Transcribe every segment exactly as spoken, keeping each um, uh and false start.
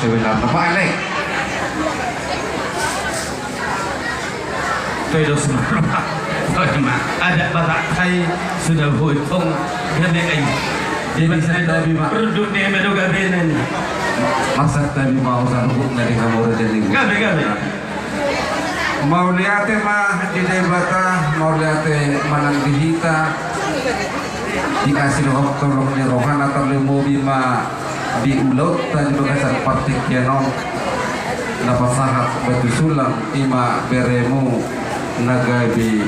Benar, Pak Alek. Toidos ma. Toidos ma. Adat Batak tai sudah boitong. Gabe ai. Jadi saya tabi ma. Ruduk ni medo gabe nen. Masa tabi mau satu buk dari kamu jadi. Gabe, gabe. Mauliate ma di Debata, mauliate manang di hita. Dikasih dohot tolong ni rohana tarlumobi ma di ulaonta di bagasan partingkian on. Na pasahat batu sulang i ma beremu na gabe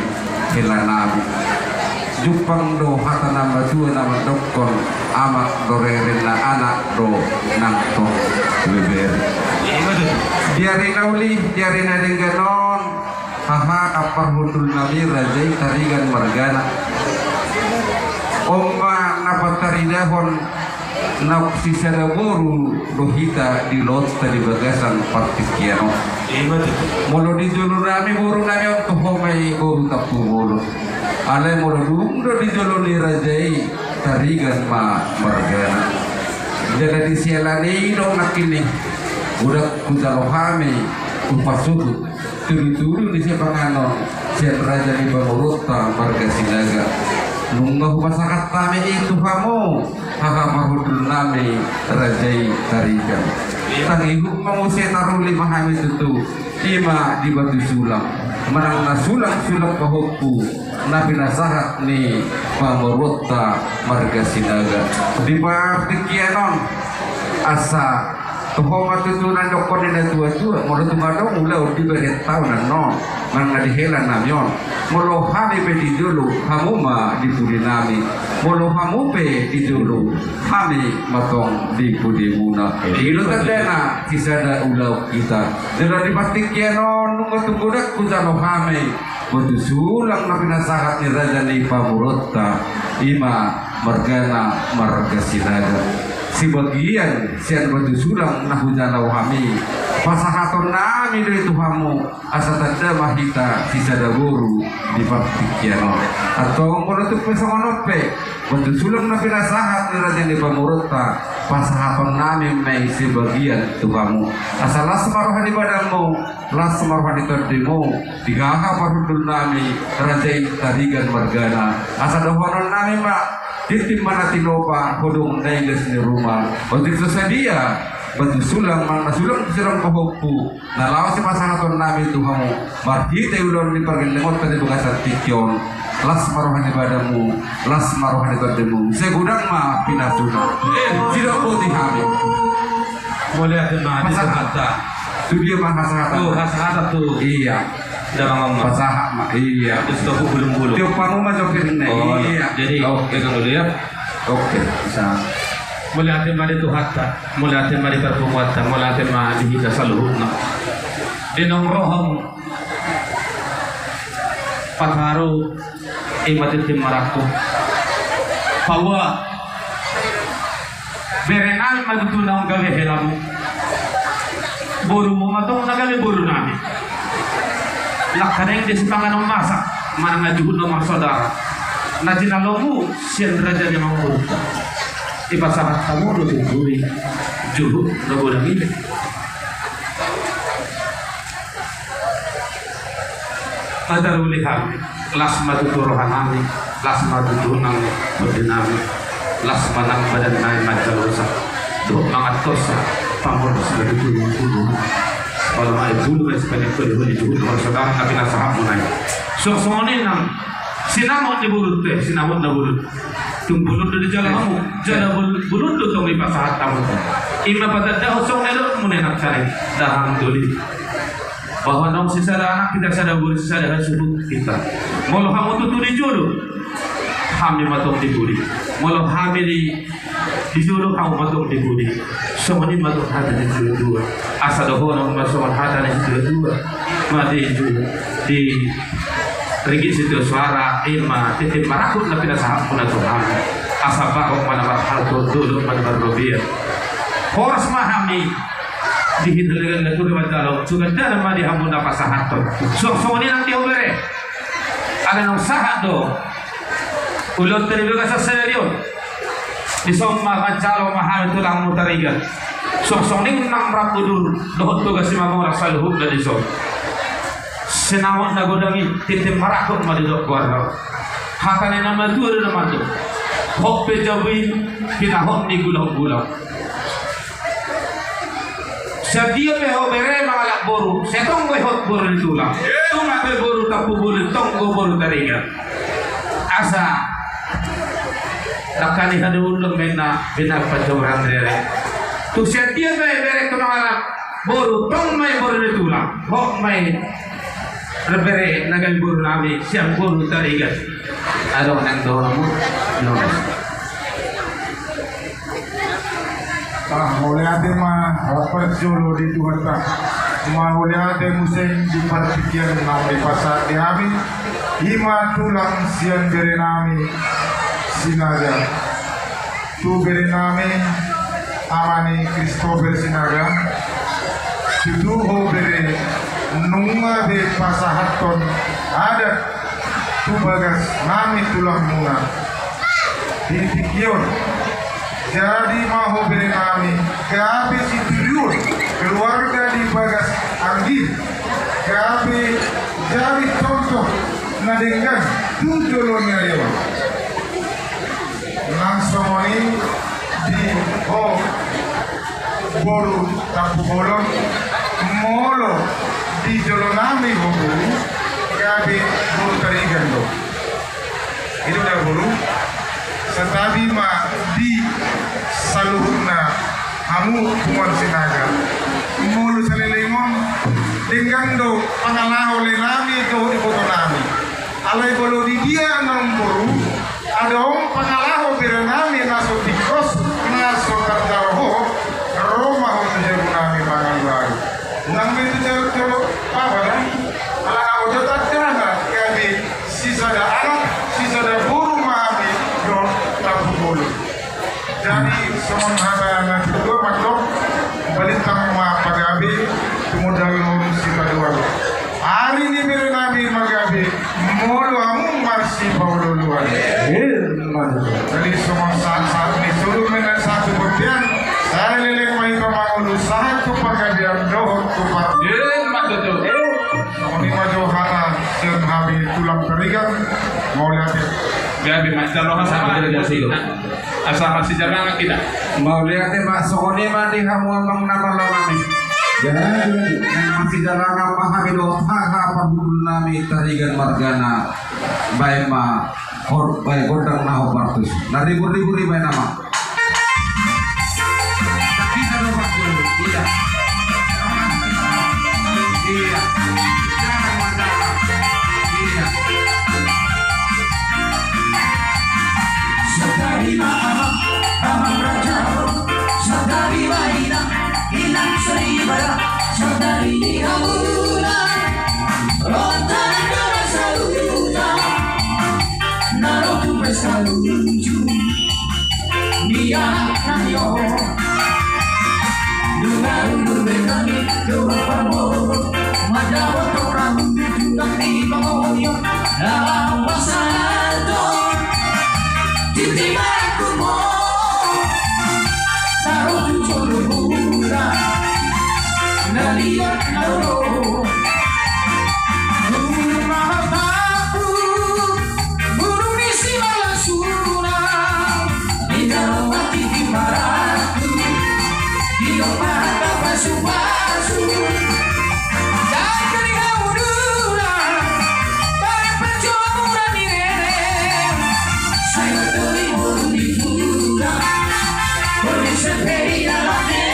helanami. Jumpang do hata na matua na mandokkon, amak do rerena, anak do nang tong bebere. Di ari na uli, di ari na denggan on, haha parhundulnami raja i Tarigan margana. On ma na pataridahon naung sisada boru do hita di ulaonta di bagasan partingkian on. Molo di jolonami borunami on, toho ma i boru Tampubolon. Alai molo dung do di jolo ni raja i, Tarigan ma margana. Jala di siala ni i do nangkin i, godang hujalo hami, hupasuhut tudutudu ni sipanganon sian raja ni pamoruonta marga Sinaga. Nunga hupasahat hami i tu hamu, haha parhundulnami raja i Tarigan. Tangihon ma muse, taruli ma hami tutu, i ma di batu sulang manang na sulang-sulang pahompu na pinasahat ni pamoruonta marga Sinaga. Di partingkian on, asa toho ma tutu na nidok ni na tua-tua, molo tung adong ulaon di bahen taon annon manang na di helanami on. Molo hami pe di jolo, hamu ma di pudinami. Molo hamu pe di jolo, hami ma tong di pudimuna. I do tandana sisada ulaon hita. Jala di partingkian on nunga tung godang hujalo hami batu sulang na pinasahat ni raja ni pamoruonta, i ma margana marga Sinaga. Sebagian sian batu sulang na hujalo hami, pasahatonnami do i tu hamu, asa tanda ma hita sisada boru di partingkian on. Antong molo tung pe songon on pe batu sulang na pinasahat ni raja ni pamoruonta, pasahatonnami ma i sebagian tu hamu, asa las ma roha ni badanmu, las ma roha ni tondimu, di haha parhundulnami raja i Tarigan margana. Asa dohononnami ma, tintin ma na tinopa, hodong na iles ni ruma. Otik so sadia batu sulang manang na sulang-sulang pahompu na laho sipasahatonnami tu hamu marhite ulaon ni pargellengonta di bagasan tingki on, las ma roha ni badanmu, las ma roha ni tondimu. Sai godang ma pinasuna. Sidok boti hami. Mauliate ma di Tuhanta. Tu dia ma hasahatan. Tu hasahatan tu. Iya. Damang ma. Pasahat ma. Iya. Terus topuk bulung-bulung. Tiup hamu ma jokirna. Iya. Jadi, pegang dulu ya. Oke, bisa. Mauliate ma di Tuhanta, mauliate ma di parpunguanta, mauliate ma di hita saluhutna. Di naung ro hamu pataru i ma tintin marangkup. Paua, berenami ma tutu naung gabe helamu. Borumu ma tong na gabe borunami. Langka naeng di sipanganon masak manang na juhut na marsaudara na jinalomu sian raja ni amangboruta. Dipasahat hamu do tutu i juhut na godang i. Taruli hami, las ma tutu rohanami, las ma tutu nang tondinami, las ma nang badannami manjalosa dohot mangantonsa, pamurus ma tutu tutu. Pala ma i bulu ma i sipanjangkon i, bulu juhut marsaudara na pinasahatmuna i. Suang songon i nang sinamot ni borunta, sinamot na borunta. Tung bolon do dijalo hamu, jala bol-, bolon do tong dipasahat hamu. I ma patandahon songon na nidokmuna i nang sari. Dahahang doli. Bahwa naung sisada anak hita, sada boru, sisada hasuhuton hita. Molo hamu tutu di jolo, hami ma tong di pudi. Molo hami di, di jolo, hamu ma tong di pudi. Songon i ma tong hata ni situa-tua. Asa dohonon ma songon hata ni situa-tua. Ma di jolo, di rigi situa soara, i ma tintin marangkup na pinasahatmuna tu hami. Asa barok ma na marhalto, dolok ma na marrobean. Horas ma hami. Di hita denggan na ture manjalo, sugan dalan ma di hamu na pasahathon. Suang songon i nang di hamu bere. Alai naung sahat do ulaonta di bagasan sadari on. Dison ma manjalo ma hami tulangmu Tarigan. Songon i nang rap udur dohot tugas i ma mora saluhutna dison. Sinamot na godang i tintin marangkup ma didok goarna. Hata ni na matua do na matua. Hot pe jabu i pinahot ni gulanggulang. Sadia pe ho bere mangalap boru, sai tong do i hot boru ni tulang. Tung pe boru Tampubolon, tong do boru Tarigan. Asa dangka ni haduan do mena bina pajoran rere. Tung sadia pe bere mangalap boru, tong ma i boru ni tulang. Hot ma i bere na gabe boru nami sian boru Tarigan. Adong nang dohononmu? Mauliate ma parjolo di Tuhanta. Mauliate muse di partingkian naung dipasahat di hami. I ma tulang sian bere nami Sinaga. Tu bere nami ama ni Christopher Sinaga. Tutu ho bere nunga be pasahathon adat tu bagas nami tulangmuna di tingki on. Jadi ma ho bere nami gabe situjuon keluarga di bagas anggi, gabe jadi contoh na denggan tu jolo ni ari on. Nang songon i di ho boru Tampubolon, molo di jolo nami ho boru, gabe boru Tarigan do. I do da boru. Santabi ma di saluhutna hamu punguan Sinaga. Molo saleleng on denggan do pangalaho lae nami dohot iboto nami. Alai molo di dia naung boru, adong pangalaho bere nami na so tingkos, na so tarjalo ho, ro ma ho tu jabu nami mangalualu. Nang be tu jabu jolo papa da. Ala au do tanda na gabe sisada anak sisada boru ma hami dohot Tampubolon. Jadi songon hata na tuatua mandok, balintang ma pagabe, tumundalhon sipaduahon. Ari ni bere nami ma gabe, molo hamu marsipaolooloan. Jadi songon sahat-sahat ni solu mena satu bontean. Saleleng ma hita mangolu sahat tu panggabean dohot tu par. Songon i ma jo hata sian hami tulang Tarigan. Mauliate. Gabe ma jalo hata. Asa marsijalangan hita. Mauliate ma, songon i ma di hamu amang na malo nami. Jadi nang marsijalangan ma hami dohot haha parhundul nami Tarigan margana. Baen ma hor, baen gondang na hombar tusi. Na ribur-ribur i baen nama. Iya. Iya. Iya. Sadari ma amang, amang raja, sadari ma inang, inang saripada, sadari ni hamuna, ro tanda na saluhutna, na ro tu pesta lunjung. Dia na yo. Dunga undur be nami, dunga pamo. Mada botok ramu, dunga di pangoyo. Dalam pasal to. Titi maraku mo. Taruh tu jolo mura. Na liat na ro. Bulu mahatapu. Bulu ni si malasuna. Di dalam hati di maratu. Di dalam mata pasu-pasu. Jangkrik haudura. Baik perjuangan ni rere. Saya betul ibu di pura. Boleh sepeda lagi.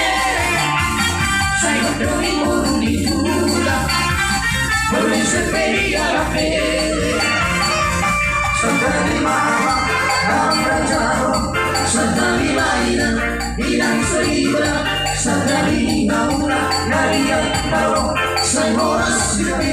Sai gondang i boru ni tulang, boru ni sepeda lape. Sadari ma amang, amang raja, sadari ma inang, inang saripada, sadari ni hamuna, na liat na ro, sai horas di kami.